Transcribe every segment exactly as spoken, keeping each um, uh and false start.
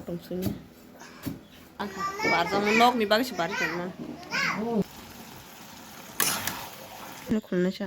Tong sini. Ang barjak nok ni bagwi se bari tongma. Ni khulnai sa.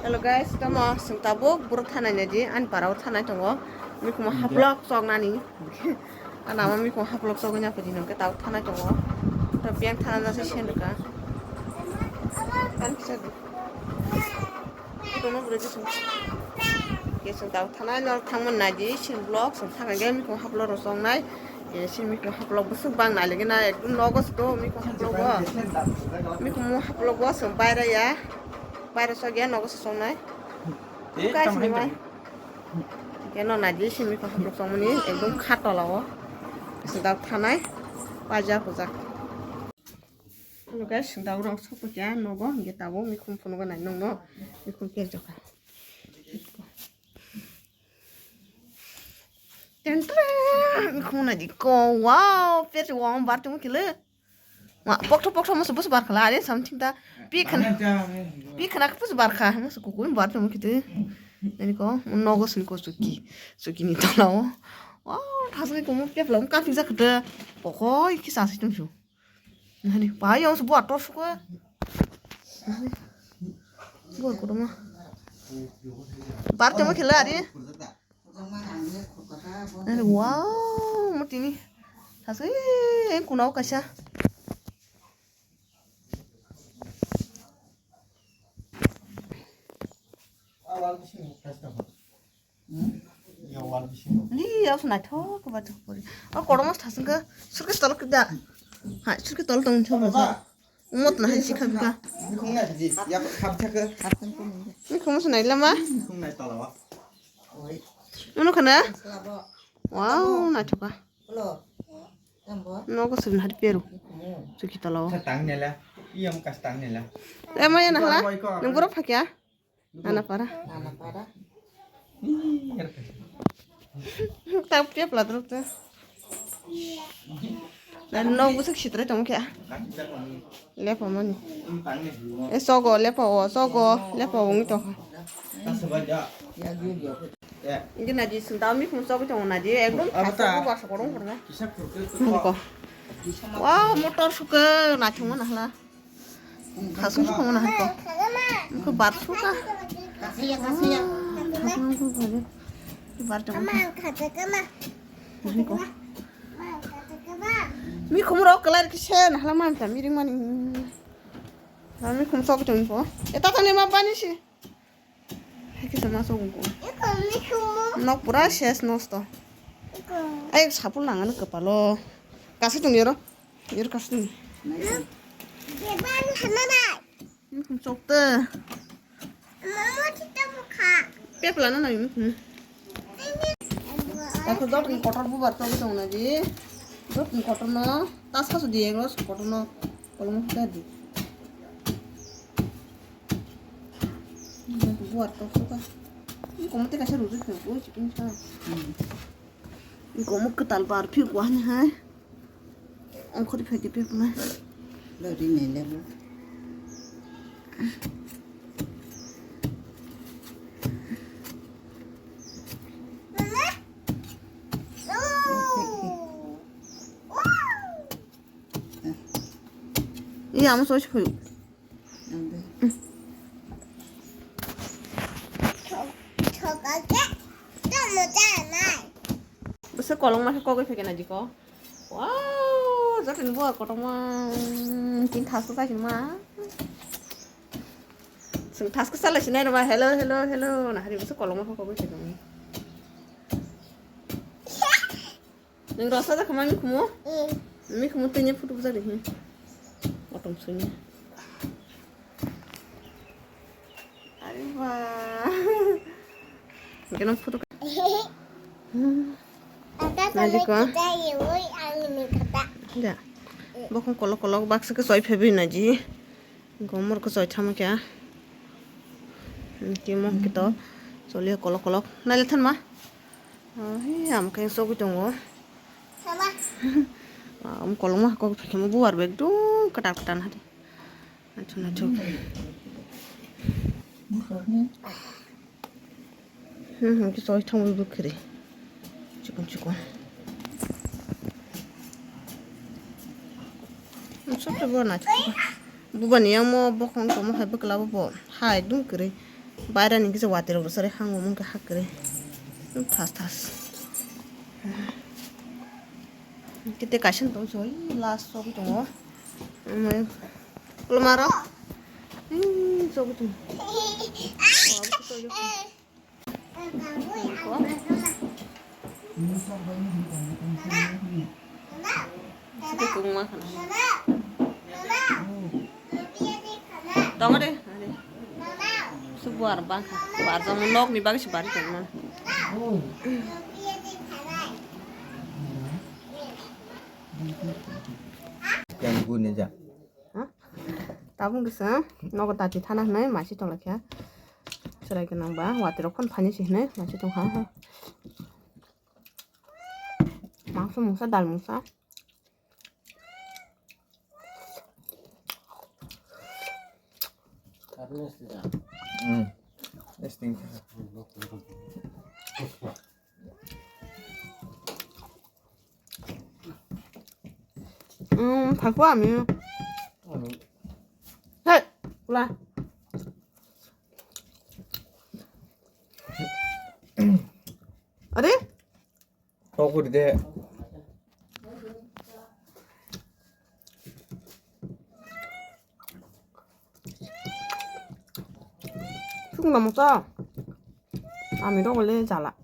Hello guys, tamo sung tabuk buru thanai nai di, ani para o thanai tongo. Mikhumo haplok chok nani. Ana ma mikhumo haplok chok nya padi nong ke tabuk thanai tongo. To piang thana na se sen ka. Kan kisa di. Tono buru di sung. Ke sung tabuk thanai nor thangman nai di, sin blok sung thangna ge mikhumo haplok ro chok nai. Sini mikhumu haplok bwswk bang nailigina ekdom nogo se do mikhumu haplok bo. Mikhumu haplok bo se baira ya. Baira sok ya nogo se songnai. Kai sini mai. Keno naidi sini mikhumu haplok songmani ekdom kha tola o. Sida thanai. Paja pujak. Guys, sida urang sok ya nogo. Ge tabo mikhumu phunugo nai nongno. Mikhumu kerjoka. Ten ten, khuna di ko, wow, pet wong bar tong kile. Ma, pokto pokto mas bus bar khala, are something ta, pi khana, pi khana bus bar kha, mas kukui bar tong kite. Nani ko, nogo sini ko suki, suki ni tala o. Wow, thasni ko mo pep lam ka pizza khata, pokoi ki sa si tong su. Nani, pa yong su buat tor su ko. Buat ko ma. Bar tong kile are. Are, wow, mo tini. Thaswi, kunao kaisa. Ni, yaw se naithok khe baithok pori. O kotorma thaswk khe, surkhe tolok khe da. Hai, surkhe tolok tong thok ba. Umot na hai sikha bika. Ni khum se nai lama. Uno khana. Wow, naithok kha. Nogo sibin hari peru. Suki tolao. Tang nela. Iyam kas tang nela. Eh, maya nahla. Nung borok phakya? Ana para. Ana para. Tang pia pladruk ta. Dan nog busuk sitra tong kya. Lepa mani. Eh, sogo, lepa o, sogo, lepa o ngi tong. Ini naji sunda mi khum sogo tong naji, ekdom khasa ko basa korong korong. Ko. Wow, motor suka na thung na hla. Khasung sung na ko. Ko bar suka. Bar tong. Mi khum rok kalar kise na hla man ta mi ring mani. Mi khum sok tong ko. Eta tane ma bani si. Hai kisa ma sok ko. Nok pura ses nosto. Ai sapul nang ano kepalo. Kasi tong yoro. Yoro kasi tong. Mikhum chokte. Pepla na nai mikhum. Ako jotni kotor bubar togwi tong na di. Jotni kotor no tas kasu di ego kotor no kolong kita di. Bubar tok suka. Iko mate kaisa rujui tong ko chicken sa. Iko mo kwtal bar phi ko hani hai. Ongkhori phai di phi ko na. Lori ne le bo. Iya, amo soi soi. Bwswk kolong ma khe kogwi phaikhe naidi ko. Wow, jotoni buwa kotorma, mm, tin thasko kaisa ma. Chwng thasko chalai sinai rwma, hello, hello, hello, na hari bwswk kolong ma khe kogwi phaikhe. Nwng rwsa jakha ma mikhumu? Mm. Mikhumu tini photo bujak di hi. Otom suni. Are ba. Keno photo. Tata Nadi tole ko? Kita ye woi ang ni kata. Ja. Bokong kolok kolok baksa ke soi phebi naji. Gomor ko choi thama kya. Timo kito. Choli kolok kolok. Naile thanma. He am kai sogwi tongo. Sama. Am kolok ma kok thamo buar bag dum katar katar hadi. Achu na chu. Hmm, hmm, ki soi thamo bu khri. Chikon. Chukle bo na chukle. Bubani yang mo bokong tomo hai bwkla bo bo. Hai dum kwrwi. Baira ni kisa watwi rok sari hango mung kha kwrwi. Thas thas. Kete kaisa tong soi last sok tongo. Amai kulmaro. Hmm, sok tongo. Tongo de, ade. Su buar bangkha. Buar jang nok ni bagwi se bari tongma. Yang guni ja. Ha? Tabung kisa nogo tati thana hinwi masi tonglaikha. Chwrai gwnang ba watwi rok phano phaini se hinwi masi tongkha. Mangso mungsa, dal mungsa. Mm. Yes, thank you. Mm, thakwa ami. Hey, ula. Are? Tokuri de. Sung namu sa. Ami rok le jala.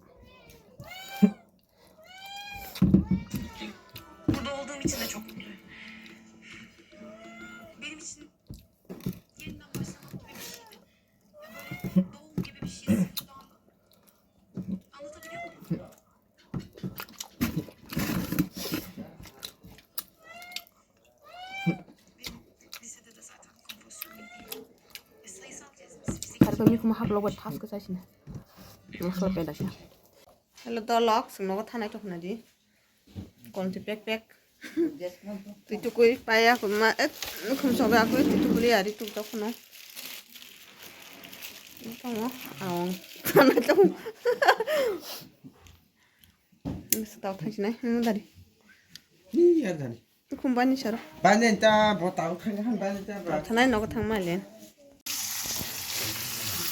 Burada olduğum için de çok mutluyum. Benim için yeniden başlamak gibi bir şeydi. Ya böyle doğum gibi bir şey hissettim. Anlatabiliyor muyum? Benim lisede de zaten kompozisyonum iyiydi. Ve sayısal tezimiz fizik. Karpa mikhumu haplogo thas kwchai sini. Masla pedasa. Hello, dolok, sing nogo thanai tokna di. Konti pek pek. Twi tukui paya kuma, eh, nukhum soga kui twi tukuli ari tuk tok no. Tamo, awang. Thanai tong. Nisi tau thang sinai, hmm, dari. Ni ya dari. Khum bani saro. Bani ta bo tau thang han bani ta ba. Thanai nogo thang malen.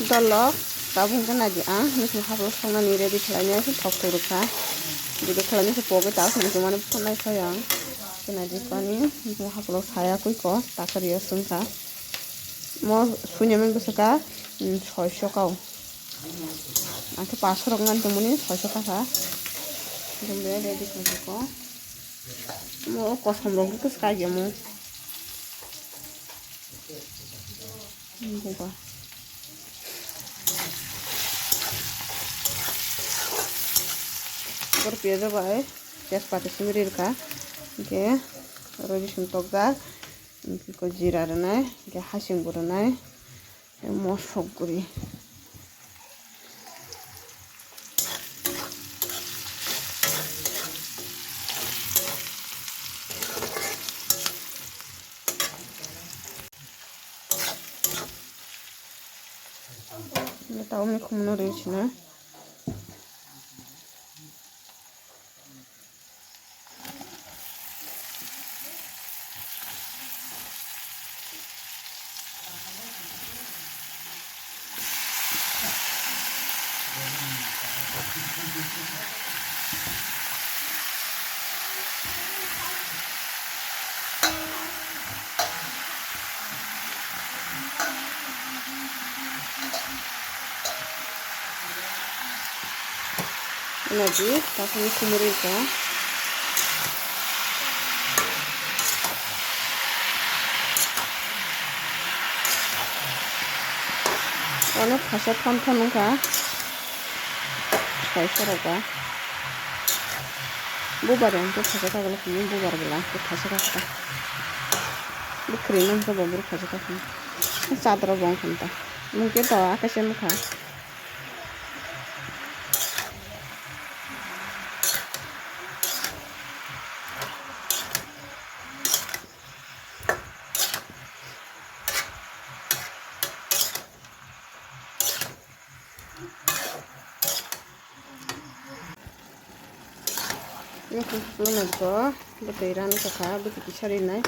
Dolo, tabuk hwnkhe naidi ang, nukni haplo songnani ready khlainai se thok thok rwkha. Video khlainai se pogwi ta khum khum ani phunai kha yang. Khe naidi pani, nukni haplo saya kwi ko, takariya swngkha. Mo sunya meng bwswkha, mm, soiso kau. Ang khe paso rok ngan tongmani soiso kha kha. Jumbe ready khlaikha ko. Mo kosom rok khe swkai gemo. Buba. Bor piyaj bai tejpata simi ri rwkha. Hwnkhe rwi song tokjak. Hwnkhe ko jira rwnai, hwnkhe hasing bo rwnai. Mosok guri. Tamo ni khumno ri sina. Naji, takuni kumuri ka. Ono phasa thon thon wngkha. Sai soroba. Bubar yang ke phasa thagalo kini bubar bela ke phasa thagata. Bukri nang ke babur phasa thagata. Sadra bong khanta. Mungkin tawa akasen mukha. Nai ko, bwtwi rani tokha, bwtwi kisa rinai.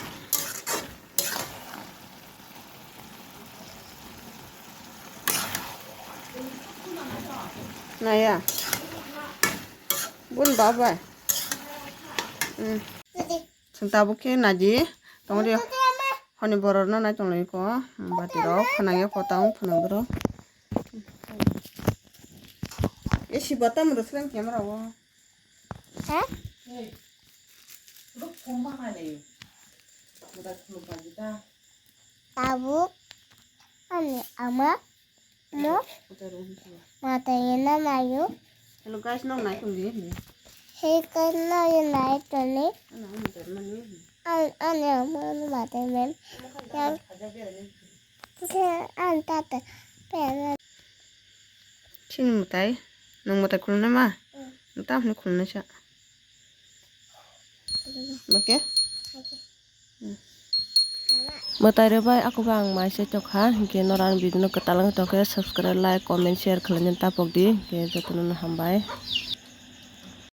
Naya. Bun babai. Hmm. Chwng tabuk khe naji. Tongri. Honi borok no nai tong lai ko. Bati rok phwnang ya kotang phwnang bro. E si bata mro slam camera o. Ha? Hey. Ruk phone ma nai. Muda khulum pa jita. Tabuk. Ani ama. Mo? Matai na mayu. Hello guys, nong nai tong di. Hey, kan na ye nai toni. Ana mo ter mani. An, an ya mo matai men. Yang. Ke an tata. Pe na. Chini mutai. Nong mutai khulum na ma. Mutai hni khulum na cha. Oke. Mwtai rwbai, ako ba ang mai se tokha, hinkhe norok ani video no kwtal wng tongkhe, subscribe, like, comment, share khlaina tapok di, hinkhe jotono no hambai.